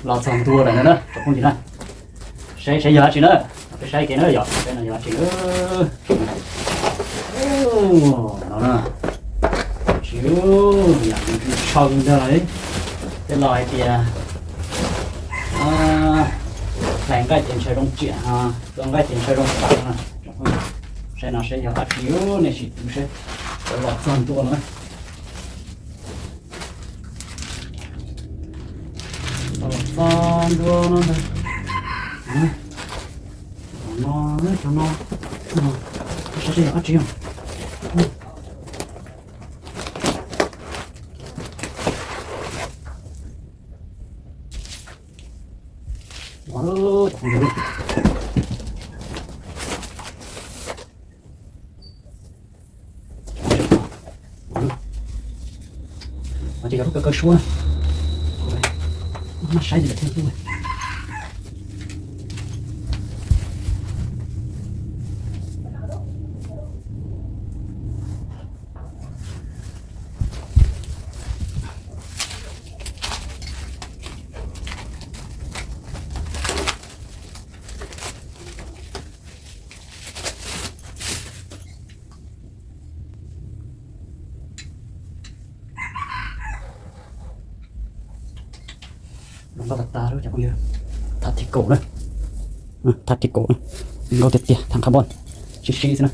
Los txog ntua lawm na, tsoom phooj ywg na. Saib saib yog dab tsi na, peb saib kev na yom, saib no yog dab tsi na. No na, tsis, yam sau ntag lawm. Tej los hais tias hlais nqaij ces ntshaw zoo tsiam, tua nqaij ces ntshaw zoo tawv na. Saib no saib yog dab tsi, nej sim saib, los txog ntua no. Los txog ntua no ntag. No, no, saib saib yog dab tsi. Ces yog lub kaw kaw suab na. Maj saib li lawm thiaj tub. Zoo nkauj tas tas lawm cov phooj ywg. Tactical na. Tactical na. Nkauj tiag tiag, thaj carbon. Sib sib xwb na.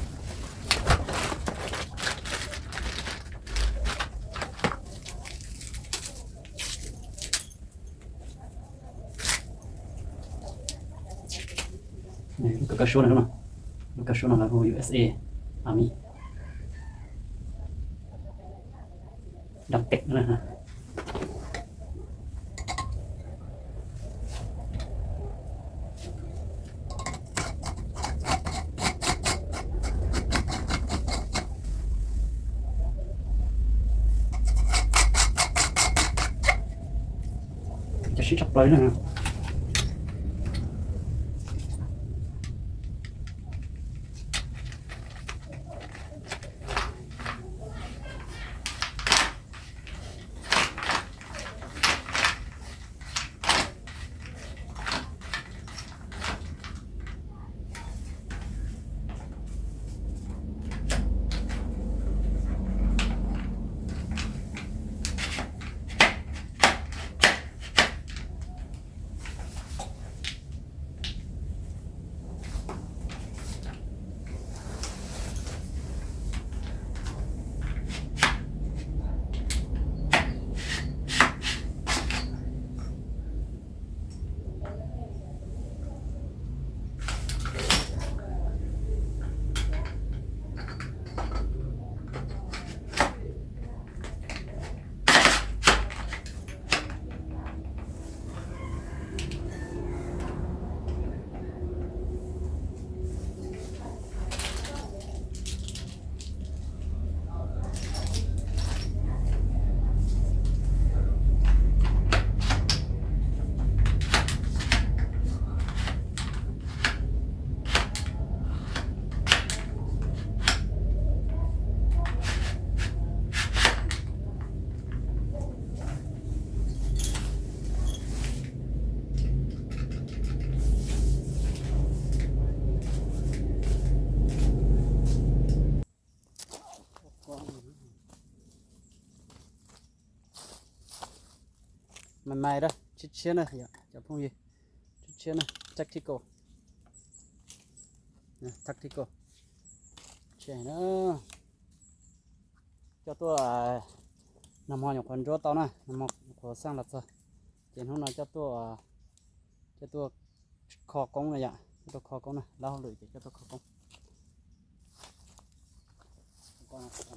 Lub kaw kaw suab no, lub kaw suab no lawv hu U S A Army. Dab pem na. Cov sib tshaj plaws na. Mai mai da, tshiab tshiab na, cov phooj ywg, tshiab tshiab na, tactical, tactical, coj tuaj nag hmo nyuam qhuav ntsuab tau na, nag hmo nyuam qhuav xaj los txog, ces hnub no coj tuaj, coj tuaj kho koob na yom, coj tuaj kho koob na, lawv hauj lwm ces coj tuaj kho koob. Tus no cov tsis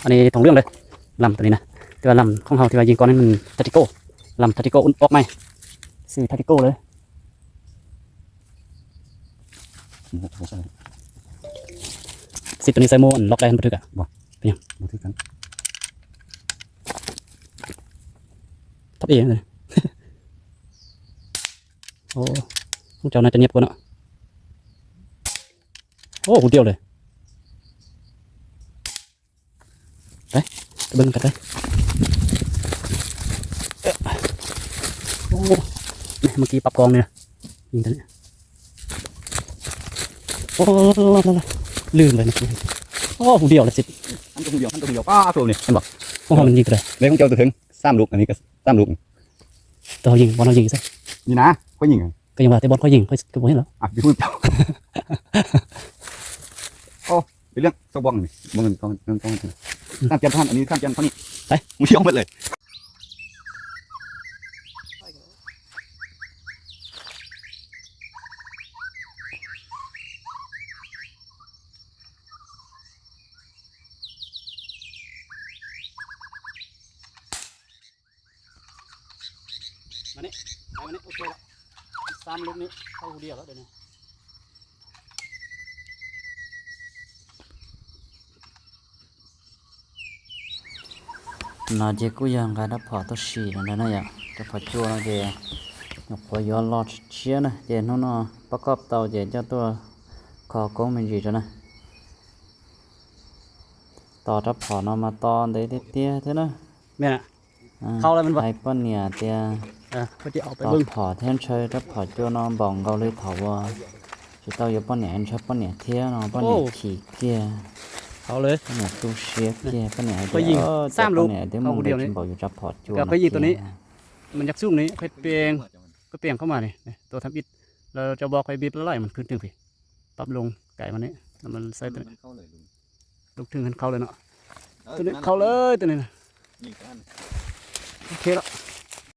yeej, thoom lwm lawm, lam tus no na, twb lam khoob hau twb yeej ko ne, tactical, lam tactical ua mai, xws tactical lawm. Xib tus ni xav mus lov dai hab pab thwb ka. Thab e. Ub, cov no cov nyiaj puas no. Ub, hauv diaum lawm. Mus kis pab koo li. Lwj ntawd. Hauv diaum lawm xib. Ub, ho mas yeej tau. Tam lub, tam lub. Tau yeej, bom no yeej xwb. Koj yeej vas tej bom koj yeej, koj puas heev lawm. No ces kuj yog nqa rab phom tuaj sim lawm ntag na yom. Rab phom cua no ces nyuam qhuav yuav los tshiab tshiab na, ces hnub no pab koj tau ces coj tuaj kho koob me ntsis rau na. Tos rab phom no mas tos ntev tiag tiag thiab na. Hais poj niam tias tos phom thiab ntshaw rab phom cua no npaum nkaus li thaum uas tsis tau yuav poj niam ntshaw poj niam thiab no poj niam chim kiag, poj niam tu siab kiag, poj niam hais tias poj niam twb mus ntes tsis npaum yus rab phom cua no kiag.